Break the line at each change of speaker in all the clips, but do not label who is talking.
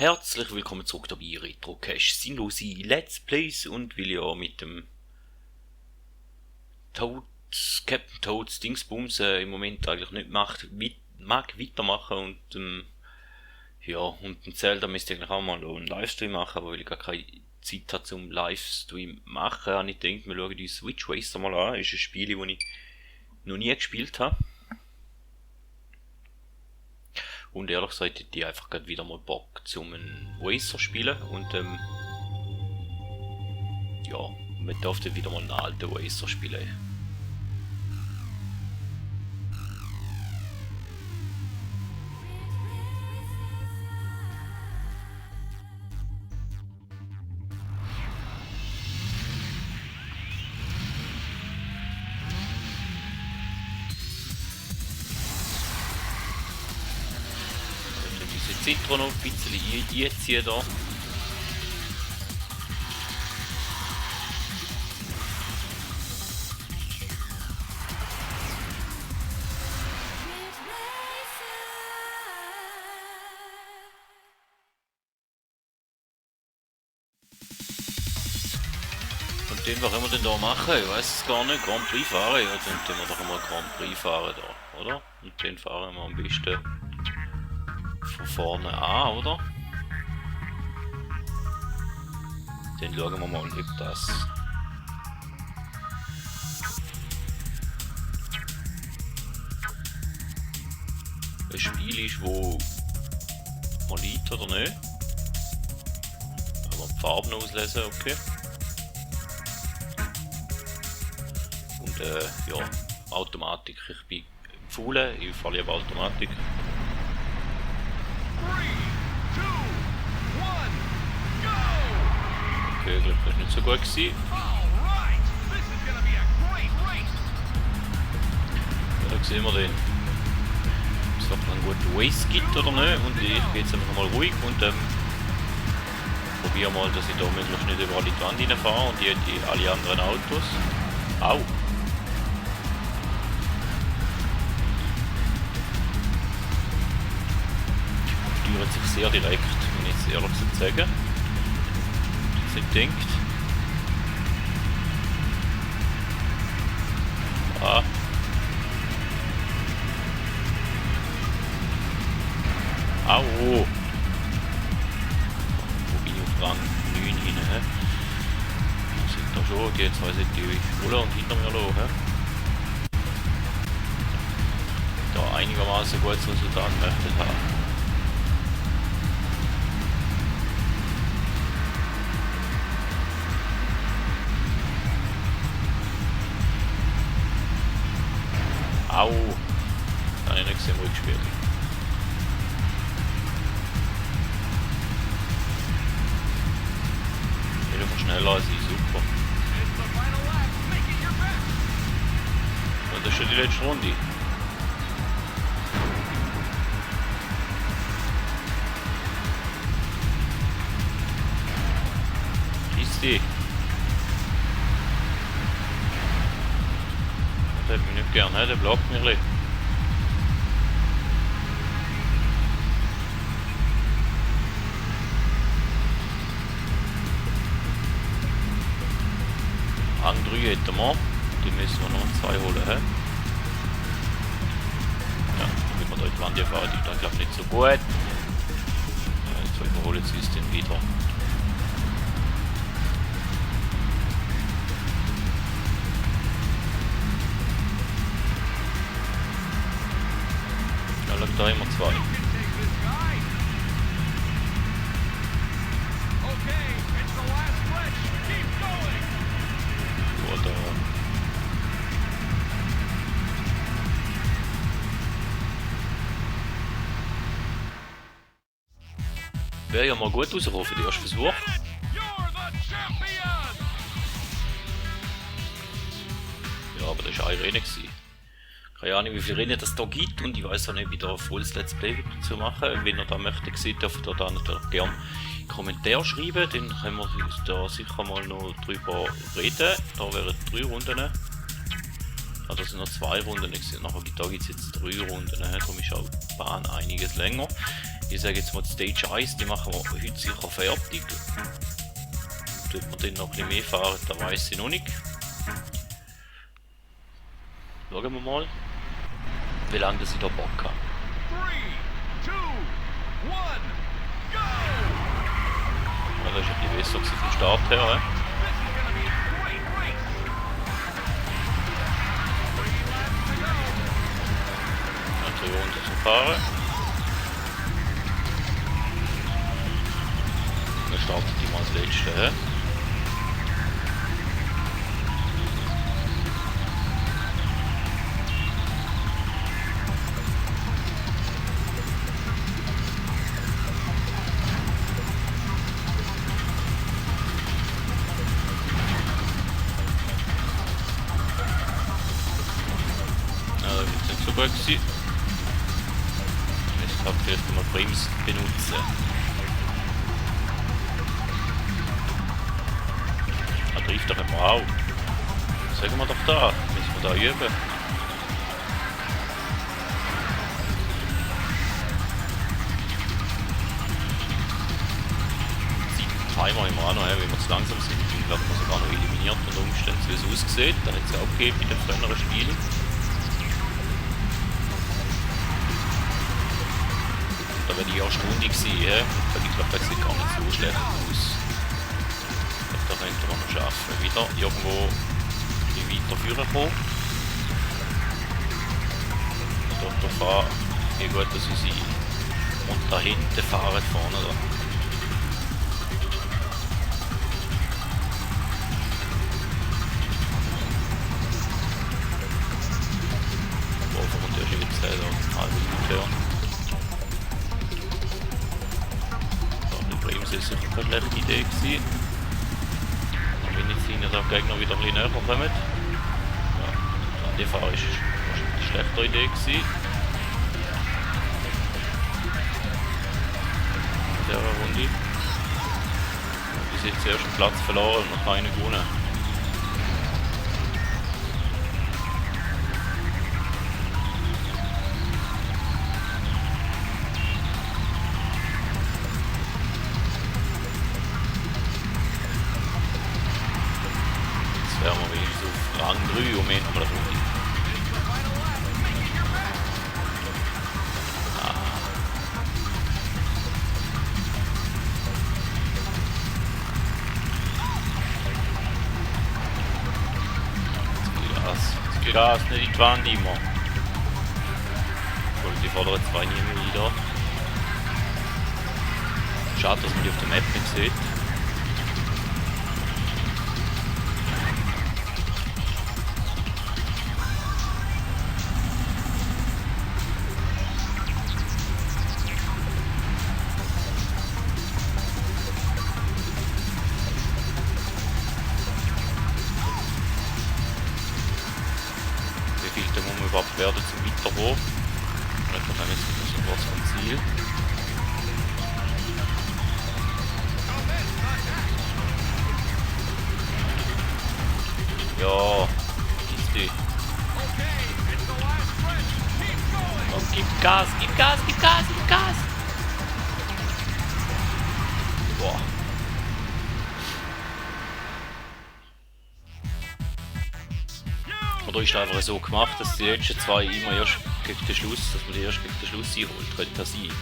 Herzlich willkommen zurück dabei, Retro-Cache sinnlose Let's Plays, und will ja mit dem Captain Toads Dingsbums im Moment eigentlich nicht mag weitermachen, und ja, und dem Zelda müsste ich eigentlich auch mal einen Livestream machen, aber weil ich gar keine Zeit habe zum Livestream machen, habe ich gedacht, wir schauen uns Switch Racer mal an. Das ist ein Spiel, das ich noch nie gespielt habe. Und ehrlich gesagt hätte ich einfach gerade wieder mal Bock zum einen Racer spielen, und ja, man darf dann wieder mal einen alten Racer spielen. Zitro noch ein bisschen einziehen da. Und den, was können wir denn da machen? Ich weiß es gar nicht. Grand Prix fahren? Ja, dann tun wir doch mal Grand Prix fahren da, oder? Und den fahren wir am besten von vorne an, oder? Dann schauen wir mal, ob das ein Spiel ist, wo man liegt oder nicht. Aber die Farben auslesen, okay. Und ja, Automatik. Ich bin empfohlen, ich falle aber Automatik.
3, 2, 1, go!
Okay, ich glaube, das war nicht so gut gewesen.
Alright, this is gonna be a great race.
Ja, da sehen wir den. Ob es wirklich einen guten Race gibt oder nicht. Und ich bin jetzt einfach mal ruhig und probiere mal, dass ich da möglichst nicht überall in die Wand reinfahre und die alle anderen Autos. Au! Steuert sich sehr direkt, wenn ich es ehrlich gesagt sage. Das nicht denkt. Ah. Au! Wo bin ich auf Rang 9 hin? Das sind da schon, die zwei sind die Roller und hinter mir los. Da einigermaßen gutes Resultat möchte haben. Au! Kann ich nicht gesehen, wo ich gespielt habe. Wieder von schneller als ich, super.
It's the final lap, make it your best.
Und das ist schon die letzte Runde. Schieß die! Das hätte mich nicht gern, der blockt mich ein bisschen. Rang 3 hätten wir, die müssen wir noch 2 holen. Ja, wenn wir da in die Wand fahren, ist das glaube ich nicht so gut. Jetzt überholen sie uns dann wieder. Ja, da haben wir 2.
You can take this guy. Okay, it's the last stretch. Keep going.
Oder wäre ja mal gut rausgekommen für den ersten Versuch.
You're the champion.
Ja, aber das war ein Rennen gewesen. Keine Ahnung, wie viele Rennen das da gibt, und ich weiß auch nicht, wie da ein volles Let's Play zu machen. Wenn ihr da möchtet, dürft ihr da natürlich gerne Kommentar schreiben, dann können wir da sicher mal noch drüber reden. Da wären 3 Runden. Ah, da sind noch 2 Runden. Nachher da gibt es jetzt 3 Runden. Darum ist auch die Bahn einiges länger. Ich sage jetzt mal Stage 1, die machen wir heute sicher fertig. Tut man dann noch ein bisschen mehr fahren, da weiß ich noch nicht. Schauen wir mal, wie lange das ich da Bock habe.
3, 2, 1, go!
Ja, das ist ein bisschen besser gewesen vom Start her.
This is gonna be a great race. 3 laps to go.
Ja, 3 Runden zum Fahren. Dann startet die mal als letzte. He? Gewesen. Jetzt habe ich vielleicht mal Brems benutzen. Er trifft doch immer auch. Sagen wir doch da, müssen wir da üben. Timer immer auch noch, wenn wir zu langsam sind, dann werden wir sogar noch eliminiert unter Umständen, wie es aussieht. Da hat es ja auch gegeben bei den früheren Spielen. Da wäre die erste Runde gewesen, ich glaube, das sieht gar nicht so schlecht aus. Da könnte man noch schaffen. Wieder irgendwo ein weiter führen kommen. Dort fahren, wie gut dass sie sind. Und da hinten fahren vorne da. Wolfer und der Schwitze, da eine halbe Minute hören. Das ist sicher keine schlechte Idee gewesen. Wenn jetzt ihnen der Gegner wieder ein bisschen näher kommen. Ja, die Fahrt ist wahrscheinlich eine schlechte Idee gewesen. In dieser Runde. Bis jetzt zuerst einen Platz verloren und noch keinen gewonnen. Wären wir wenigstens auf Rang 3 und mehr nochmal eine Runde. Zu viel Gas, nicht in die Wand immer. Die vorderen zwei nie mehr wieder. Schade, dass man die auf der Map nicht sieht. Da muss man überhaupt werden zum Weiterhoch. Und dann kommt jetzt wieder so was vom Ziel. Ja, ist die. Oh, gib Gas, gib Gas, gib Gas, gib Gas! Boah. Oder ist es einfach so gemacht, dass die letzten zwei immer erst gegen den Schluss, dass man die erst gegen den Schluss einholt? Könnte das sein? Ist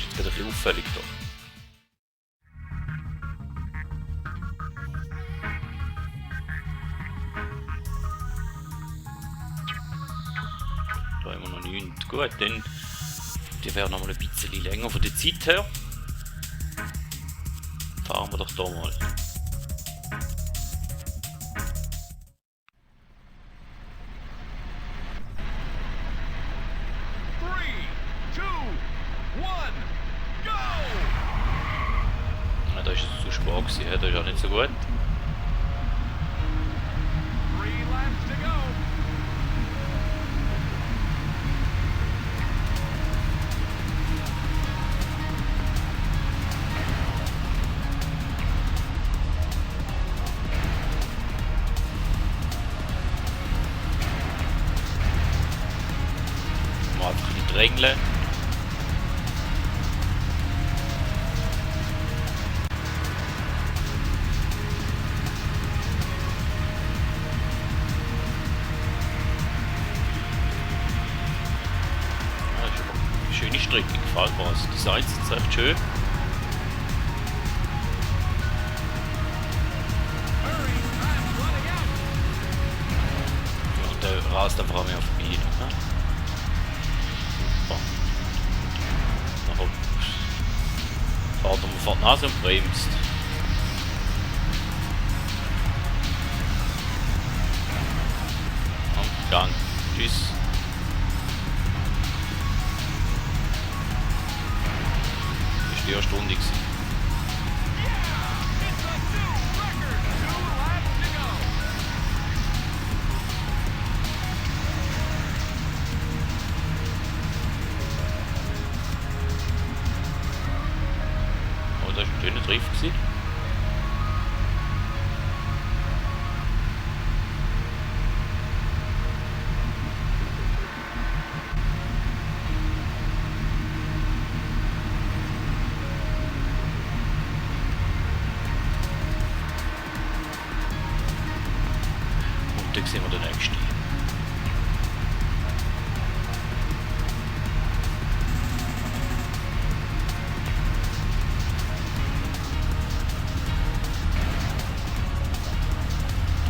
jetzt gerade ein bisschen auffällig da. Da haben wir noch 9. Gut, dann die wäre noch mal ein bisschen länger von der Zeit her. Fahren wir doch da mal. Da ist es zu spät gewesen, das ist auch nicht so gut. Mal einfach ein bisschen drängeln. schöne Strecke, gefällt mir. Also, das Design ist echt schön.
Hurry, time's running out.
Ja, und der rast einfach an mir vorbei. Ne? Super. Nachher fährt er mir vor die Nase und bremst. Und Gang. Tschüss. Das war die erste Runde.
Yeah! It's a new record! 2 laps to go.
Oh, das war ein schöner Drift gewesen. Und dann sehen wir den nächsten.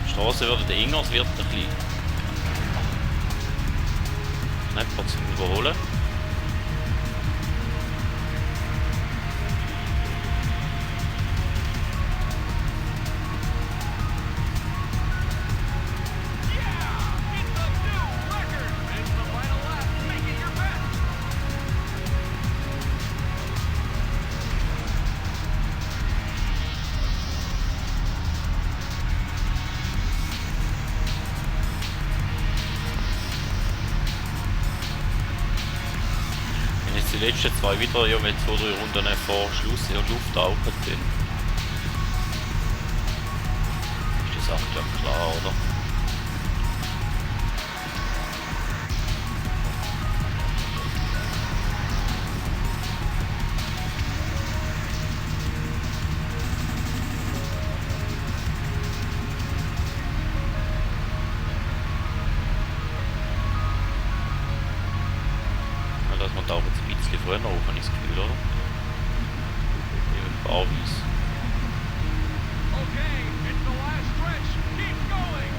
Die Straße wird enger, es wird ein bisschen knapper zum Überholen.
Yeah! It's a new record! It's the final lap. Make it your best.
Wenn jetzt die letzten zwei wieder, ja, wenn 2-3 Runden vor Schluss in die Luft tauchen, dann ist die Sache ja klar, oder? Ja, dass man taucht jetzt ein bisschen früher auf, habe ich das Gefühl, oder? Eben paarweise.
Okay, it's the last stretch. Keep going.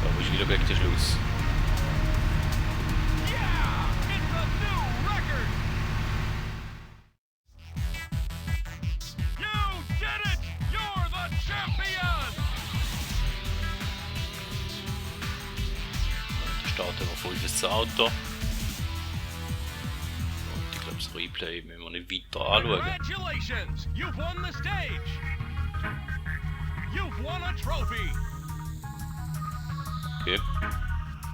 Da ist wieder gegen den Schluss.
Yeah! It's a new record! You did it! You're the champion!
Dann starten wir voll fürs Auto. Und ich glaube, das Replay müssen wir nicht weiter anschauen.
Congratulations! You've won the stage! You've won a trophy!
Okay.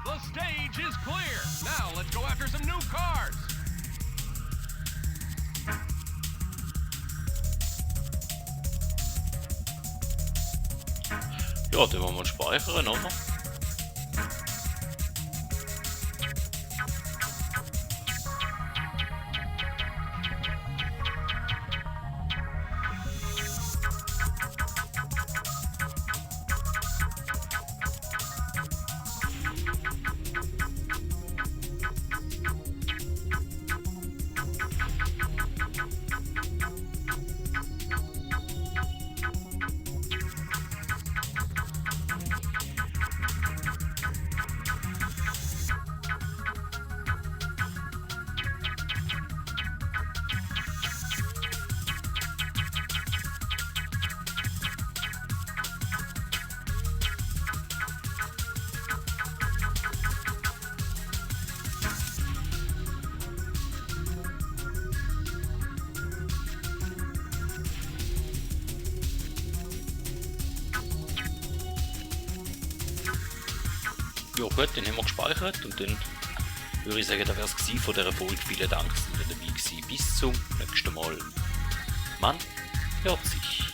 The stage is clear! Now let's go after some new cars!
Ja, den wollen wir speichern, oder? Ja gut, den haben wir gespeichert und dann würde ich sagen, das wäre es von dieser Folge. Vielen Dank, dass ihr dabei gewesen. Bis zum nächsten Mal. Man hört sich.